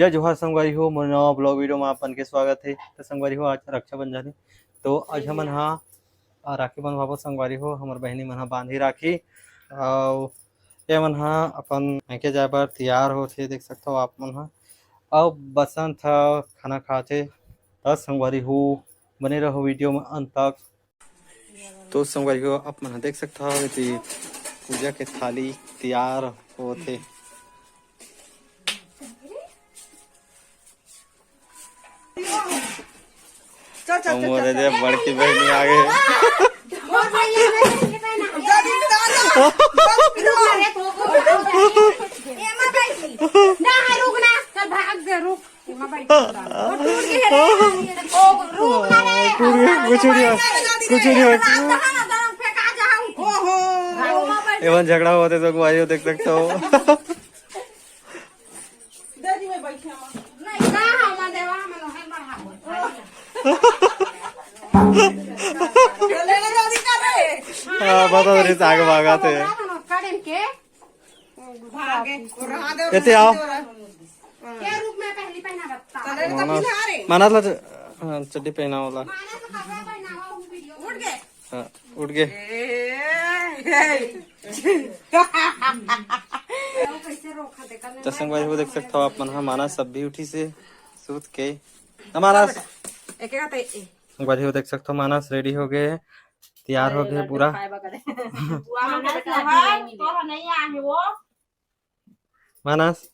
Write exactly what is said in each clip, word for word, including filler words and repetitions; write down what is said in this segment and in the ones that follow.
जय जोहार संगवारी हो, मोर नवा vlog video में आप मन के स्वागत हे। तो संगवारी हो, आज रक्षाबंधन हे, तो आज हमन हा, आ, राखी बंधवाबो संगवारी हो। हमर बहिनी मन हा बांधी राखी, अउ ये मन हा अपन मायके जाए बर तैयार होथे, देख सकथव आप मन हा। अउ बसंत हा खाना खाथे। त संगवारी हो, बने रहो video में अंत तक। तो संगवारी हो, आप मन ह देख सकत हव, एती पूजा के थाली तैयार होत हे। चल, चल, चल, अउ मोर चल, दे चल। बड़की बहिनी आ गे। ना, रुक ना, चल भाग जा, रुक। एमा बैठ के बता। ओ, टूट गे रे। ओ, रुक ना रे। टूट गे, कुछ नहीं होय, कुछ नहीं होय। रात दहा ना दहा फेंका जाऊं। ओहो। एमन झगड़ा होत हे तो संगवारी हो देख सकत हव। दादी, मैं बैठे हूँ। नहीं, ना, हम देवा, हम लोग हैं, बढ़ा। ले ले दादी का रे। हाँ, बता दे, आगे भागा थे। काटन के। भागे, रहा दे, एती आओ। के रूप में पहली पहना बत्ता। चले तो मानस, पहना रे। मानस ला च-, हाँ, चड्डी पहना वाला। मानस कपड़ा पहनावा, वो वीडियो उठ गए। हाँ, उठ गए। ए, ए। तो संगवारी हो देख सकत हव आप मन ह, मानस अब भी उठिस हे सूत के। ना मानस। एक एक आते, ए। संगवारी हो देख सकत हव, मानस ready हो गे, तैयार हो गे पूरा। बुआ मन के बेटा है, तो नहीं आए वो। मानस,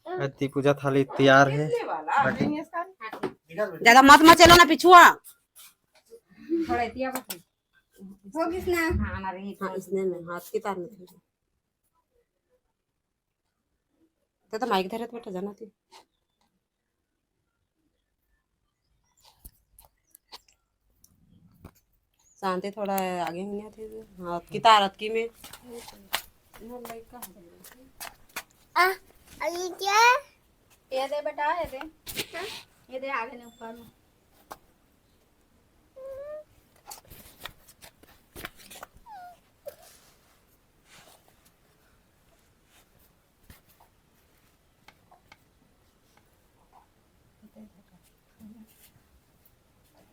अति पूजा थाली तैयार हे। ज्यादा मत मचेलो ना पिछुआ। थोड़ा इतिया बस। हो गिस ना। हाँ, ना रही। हाँ, इसने में हाथ की तार में। तो, तो माइक धरत बेटा जाना थी। शांति थोड़ा आगे होने थे। हाँ, अतकी तार, अतकी में। आ, अरे क्या? ये दे बेटा, ये दे। हाँ? ये दे आगे ने ऊपर में।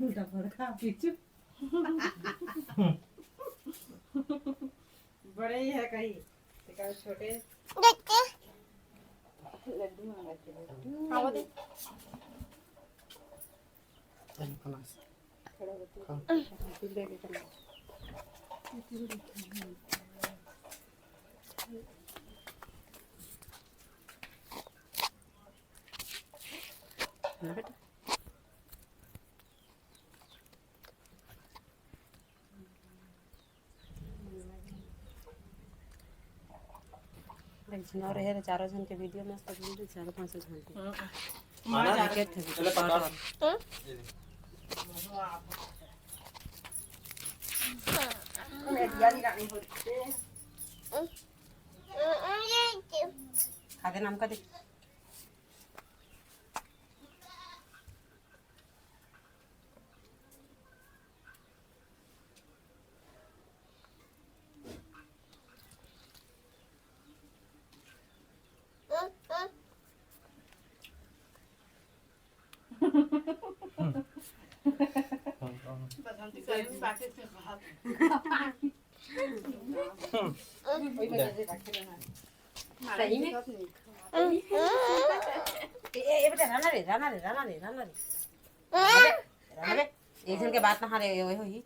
उल्टा पड़ खा पीछू। बड़े ही है कहीं, ते कहीं छोटे। लड्डू मांगा थे, लड्डू। खावा दे। एक झन और हे रे, चारों झन के वीडियो मस्त बन रही, चारों पांचों झन के। हम्म। माना एक एक ठे चलो पकड़। Short। खा दे नाम का दे। सही में? ए, ए, ए, बेटा, रहना रे, रहना रे, रहना रे, रहना रे। रहना रे, रहना रे। एक झन के बात ना, हाँ रे, ये होही।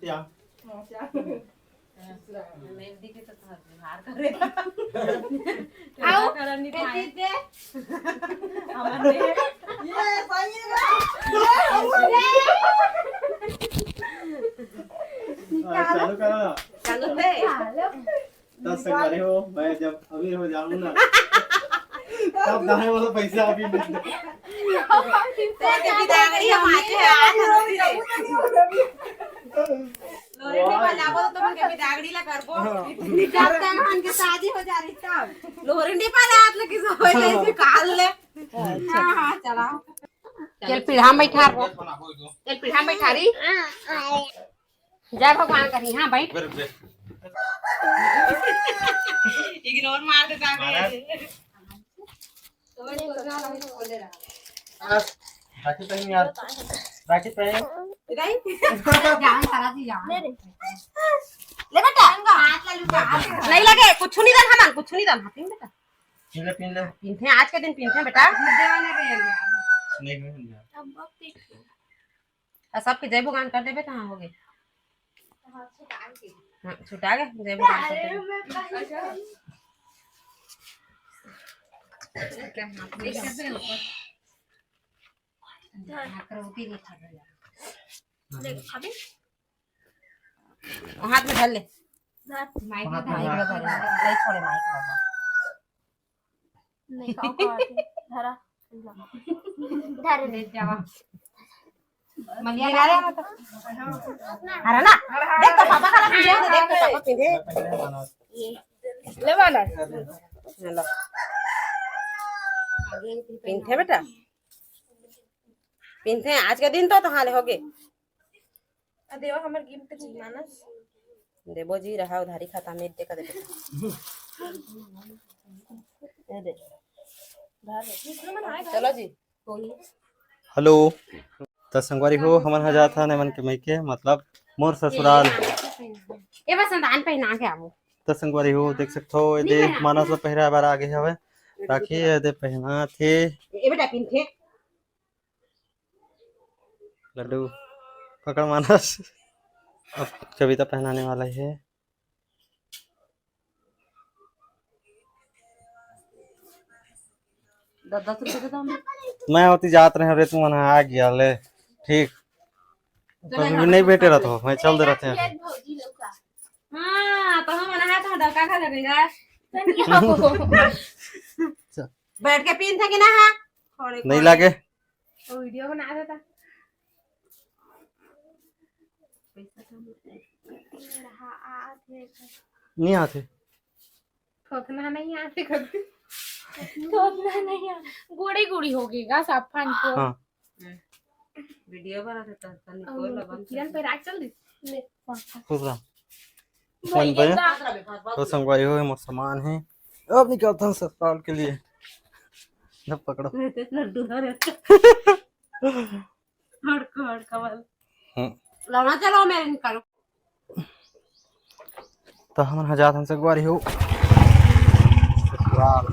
क्या? मेहंदी के तो हाथ में हार करे। आओ, करन नहीं पाए। दे। हमारे ये सही है ना? हाँ, चालू करो ना। चालू दे। दस से करे हो, मैं जब अमीर हो जाऊंगा ना, तब दाएं वाला पैसा अभी नहीं। तेरे के बिदागड़ी हम आके आज हम लोग रे। लोहरी में जाबो तो तुमन के बिदागड़ी ला करबो। इतनी जब तक हमन के शादी हो जा रही तब। लोहरी नहीं पा रात ले किसी हो जाए काल ले। हाँ, हाँ, चला। चल पीढ़ा में बैठा रो। चल पीढ़ा में बैठा रही। जय भगवान करी, हाँ, बैठ। रुक, रुक, रुक। Ignore मार देता है। महाराज। राखी पहन यार, राखी पहन। जान सारा जी जान। ले बेटा, हाथ ला लुका, हाथ ला। नहीं लगे, कुछ नहीं दन हमन, कुछ नहीं दन, पहन बेटा। पहन ले, पहन ले। पहनथे, आज के दिन पहनथे बेटा। नहीं, नहीं, नहीं। आ सबके जय भगवान कर देबे, कहाँ होगे? हाँ, छुटा गे, जय भगवान कर देबे। हाथ में धर ले। माइक में धर ले। नहीं छोड़े, माइक में। नहीं, खाओ, खाओ, आते। धरा। धर ले। ले जावा। मलिया ला रहे हैं, मतलब। अरे ना, देख तो पापा का पिंधे, देख तो पापा पिंधे। ले मानस। चलो। पिंधे बेटा। पिंधे, आज के दिन तो तहां ले होगे। आ देवा हमर गिफ्ट जी मानस। देबो जी, रहा उधारी खाता में, दे का देबो। ये दे। चलो जी। हेलो। त संगवारी हो, हमन ह जात हन एमन के मइके, मतलब मोर ससुराल। ए बस संतान पहना के आबो। त संगवारी हो, देख सकथो, ए दे मानस ला पहिराए बर आगे हवे। राखी ए दे पहनाथे। ए बेटा पिंधे। लड्डू पकड़ मानस। अब कविता पहनाने वाला है। दस, दस रुपये दे दो हमें। मैं होती जात रहे रे, तुमन आ गया ले। ठीक। चलो, कभी भी नहीं बैठे रहते हो, मैं चल दे रहते हैं। हाँ, तो हम अनाहत हम डका खा लगेगा। चल। बैठ के पीन था कि ना, हाँ? थोड़े नहीं थोड़े। लागे। वो वीडियो बना देता। पैसा कम। नहीं आते। थोथना नहीं आते कभी। थोथना नहीं आते। गोड़ी गोड़ी हो गई गा साफा इनको। हाँ। वीडियो बना देता, तनी कोई लगा। किरण पे राख चल दी। ले। खुश रह। फोन पे। तो संगवारी हो, मोर सामान है। अब निकलता हूँ ससुराल के लिए। जब पकड़ो। लड्डू धरे। हड़को, हड़को वाला। हम्म। लौड़ा चलो, मेरे निकालो। तो हमन ह जात हन संगवारी हो। ससुराल।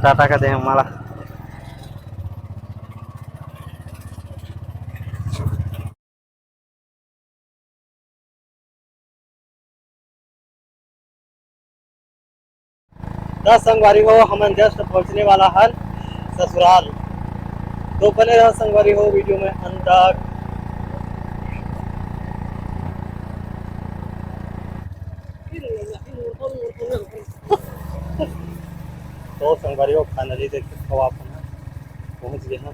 टाटा का दे हमारा। त संगवारी हो, हमन just पहुंचने वाला हन ससुराल। तो बने रहो संगवारी हो वीडियो में अंत तक। तो संगवारी हो, finally देख सकते हो आप, हम पहुंच गए हैं।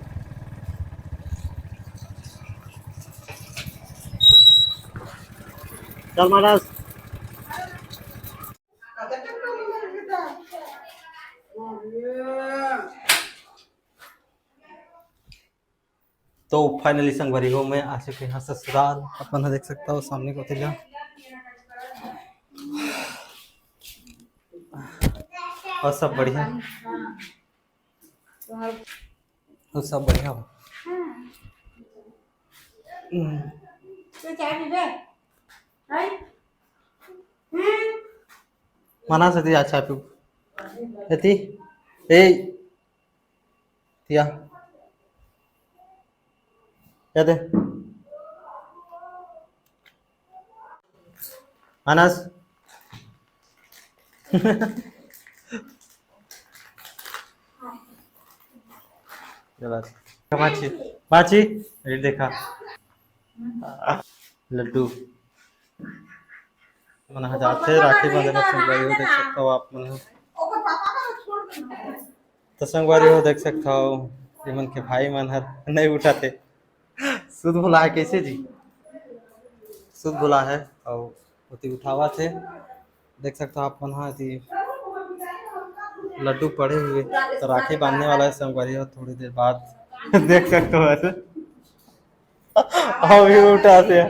चल मानस। तो finally संगवारी हो, मैं आ चुके हैं ससुराल। अपन ह देख सकता हो सामने को तिला। और सब बढ़िया। तो सब बढ़िया हो। हम्म। तो चाय पीबे? हैं? हम्म। मना से दी, अच्छा पी। एती? ए। तिया। क्या दे? मानस। ये बात। बाची, बाची, ये देखा। लड्डू। मन ह जाथे राखी बंधे बर संगवारी हो, देख सकता हो आप मन ह। ओकर पापा का छोड़ दे। तो संगवारी हो, देख सकत हव, ये मन के भाई मन हर नहीं उठा थे। सुध भुला है कैसे जी? सुध भुला है और ओती उठावा थे। देख सकत हव आप मन हा, एती लड्डू पड़े हुए, तो राखी बांधने वाला है संगवारी हो थोड़ी देर बाद। देख सकत हव ऐसे। अभी उठा थे।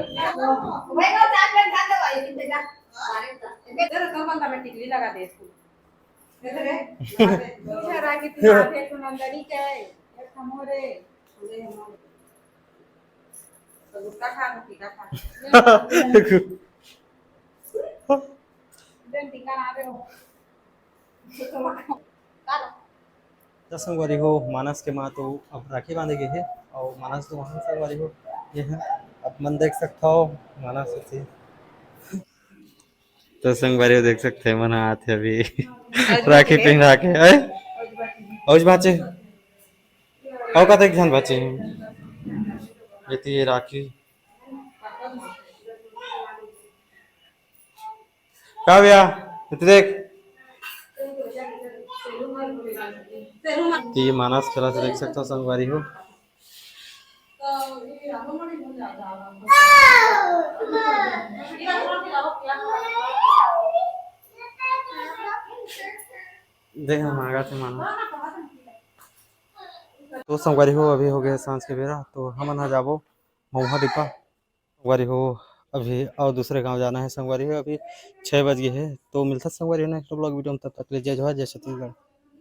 तो संगवारी हो, मानस के माँ तो अब राखी बांधे गए हे, और मानस तो वहाँ संगवारी हो, ये है, आप मन देख सकत हव, मानस से। तो संगवारी हो, देख सकत हव, मन आत हे अभी राखी पहना के, हैं? औज बाचे, अउ कतेक झन बाचे, एती ये राखी। का भैया, एती देख। तो ये मानस खेलत हे, देख सकत हव संगवारी हो। देख ना, मांगत हे मानस। तो संगवारी हो, अभी हो गए सांझ के बेरा, तो हमन ह जाबो मऊहा डिब्बा। संगवारी हो, अभी और दूसरे गांव जाना है संगवारी हो, अभी छः बज गए है। तो मिलता संगवारी हो नेक्स्ट ब्लॉग वीडियो में, तब तक ले जय जोहार, जय छत्तीसगढ़।